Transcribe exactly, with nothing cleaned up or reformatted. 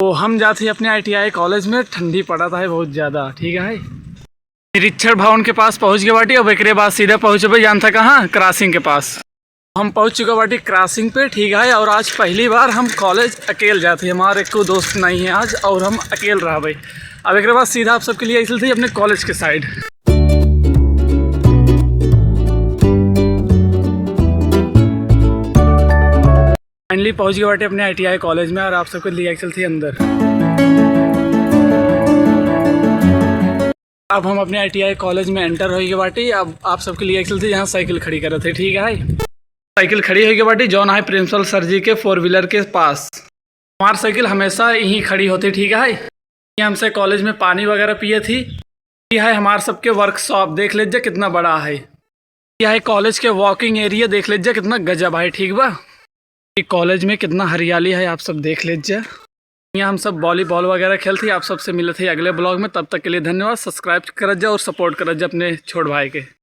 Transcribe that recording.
तो हम जात ही अपने आई टी आई कॉलेज में, ठंडी पड़त है बहुत ज्यादा, ठीक है। निरीक्षण भवन के पास पहुँच गए बाटी। अब एकरे बाद सीधा पहुँचबे जानता कहाँ, क्रॉसिंग के पास। हम पहुँच चुके बाटी क्रॉसिंग पे, ठीक है। और आज पहली बार हम कॉलेज अकेल जात ही, हमारे को दोस्त नहीं है आज, और हम अकेल रहबे। अब एकरे बाद सीधा आप सबके लिए चलते ही अपने कॉलेज के साइड। फाइनली पहुँच गए बाटे अपने आई टी आई कॉलेज में, और आप सबके लिए चलते ही अंदर। अब हम अपने आई टी आई कॉलेज में एंटर हो गए बाटी। अब आप सबके लिए चलते ही यहाँ साइकिल खड़ी करत है, ठीक है। साइकिल खड़ी हो गए बाटी जौन है प्रिंसिपल सर जी के फोर व्हीलर के पास। हमार साइकिल हमेशा यहीं खड़ी होती, ठीक है। ये हमसे कॉलेज में पानी वगैरह पिए थी। ये है हमार सबके वर्कशॉप, देख लीजिए कितना बड़ा है। ये है कॉलेज के वॉकिंग एरिया, देख लीजिए कितना गजब है, ठीक बा। ये कॉलेज में कितना हरियाली है, आप सब देख लीजिए। यहाँ हम सब वॉलीबॉल वगैरह खेलते हैं। आप सबसे मिलत है अगले ब्लॉग में, तब तक के लिए धन्यवाद। सब्सक्राइब करत जा और सपोर्ट करत जा अपने छोट भाई के।